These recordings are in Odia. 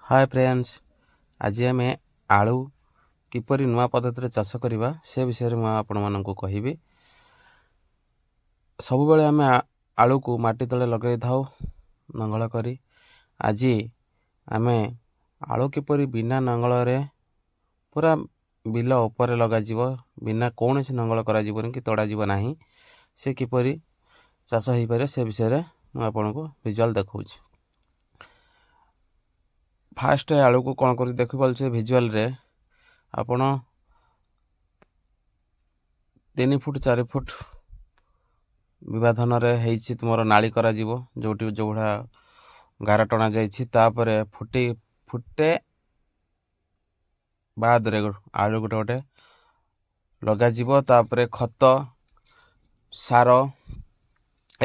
ହାଏ ଫ୍ରେଣ୍ଡସ୍, ଆଜି ଆମେ ଆଳୁ କିପରି ନୂଆ ପଦ୍ଧତିରେ ଚାଷ କରିବା ସେ ବିଷୟରେ ମୁଁ ଆପଣମାନଙ୍କୁ କହିବି। ସବୁବେଳେ ଆମେ ଆଳୁକୁ ମାଟି ତଳେ ଲଗାଇଥାଉ ନଙ୍ଗଳ କରି। ଆଜି ଆମେ ଆଳୁ କିପରି ବିନା ନଙ୍ଗଳରେ ପୁରା ବିଲ ଉପରେ ଲଗାଯିବ, ବିନା କୌଣସି ନଙ୍ଗଳ କରାଯିବନି କି ତଡ଼ାଯିବ ନାହିଁ, ସେ କିପରି ଚାଷ ହୋଇପାରିବ ସେ ବିଷୟରେ ମୁଁ ଆପଣଙ୍କୁ ଭିଜୁଆଲ୍ ଦେଖାଉଛି। ଫାଷ୍ଟ ଆଳୁକୁ କ'ଣ କରୁଛି ଦେଖିପାରୁଥିବେ ଭିଜୁଆଲ୍ରେ ଆପଣ। 3 ଫୁଟ 4 ଫୁଟ ବିଭାଜନରେ ହେଇଛି ତୁମର ନାଳି କରାଯିବ, ଯେଉଁଠି ଯେଉଁଭଳିଆ ଗାର ଟଣାଯାଇଛି। ତାପରେ ଫୁଟି ଫୁଟେ ବାଦରେ ଆଳୁ ଗୋଟେ ଗୋଟେ ଲଗାଯିବ। ତାପରେ ଖତ ସାର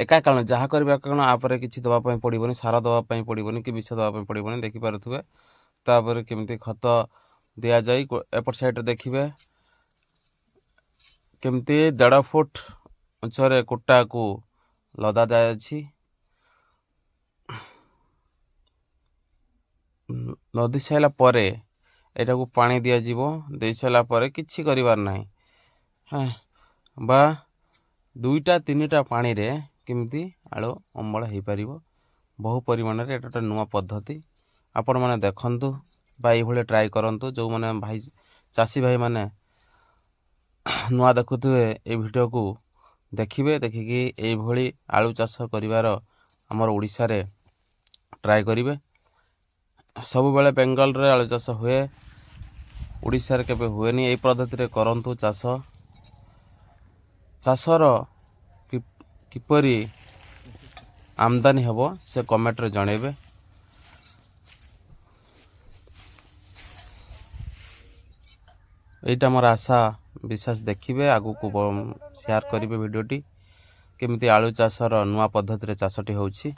ଏକା କାରଣ ଯାହା କରିବା, କାରଣ ଆପରେ କିଛି ଦେବା ପାଇଁ ପଡ଼ିବନି, ସାର ଦେବା ପାଇଁ ପଡ଼ିବନି କି ବିଷ ଦେବା ପାଇଁ ପଡ଼ିବନି। ଦେଖିପାରୁଥିବେ ତାପରେ କେମିତି ଖତ ଦିଆଯାଇ ଏପଟ ସାଇଡ଼୍ରେ ଦେଖିବେ କେମିତି 1.5 ଫୁଟ ଉଞ୍ଚରେ କୁଟାକୁ ଲଦା ଦିଆଯାଇଛି। ଲଦି ସାରିଲା ପରେ ଏଇଟାକୁ ପାଣି ଦିଆଯିବ। ଦେଇ ସାରିଲା ପରେ କିଛି କରିବାର ନାହିଁ, ହଁ ବା 2ଟା 3ଟା ପାଣିରେ କେମିତି ଆଳୁ ଅମଳ ହେଇପାରିବ ବହୁ ପରିମାଣରେ। ଏଇଟା ଗୋଟେ ନୂଆ ପଦ୍ଧତି, ଆପଣମାନେ ଦେଖନ୍ତୁ ବା ଏଇଭଳି ଟ୍ରାଏ କରନ୍ତୁ। ଯେଉଁମାନେ ଭାଇ ଚାଷୀ ଭାଇମାନେ ନୂଆ ଦେଖୁଥିବେ ଏଇ ଭିଡ଼ିଓକୁ ଦେଖିବେ, ଦେଖିକି ଏଇଭଳି ଆଳୁ ଚାଷ କରିବାର ଆମର ଓଡ଼ିଶାରେ ଟ୍ରାଏ କରିବେ। ସବୁବେଳେ ବେଙ୍ଗଲରେ ଆଳୁ ଚାଷ ହୁଏ, ଓଡ଼ିଶାରେ କେବେ ହୁଏନି। ଏଇ ପଦ୍ଧତିରେ କରନ୍ତୁ ଚାଷ। ଚାଷର କିପରି ଆମଦାନୀ ହେବ ସେ କମେଣ୍ଟରେ ଜଣାଇବେ। ଏଇଟା ମୋର ଆଶା ବିଶ୍ୱାସ। ଦେଖିବେ, ଆଗକୁ ସେୟାର କରିବେ ଭିଡ଼ିଓଟି, କେମିତି ଆଳୁ ଚାଷର ନୂଆ ପଦ୍ଧତିରେ ଚାଷଟି ହେଉଛି।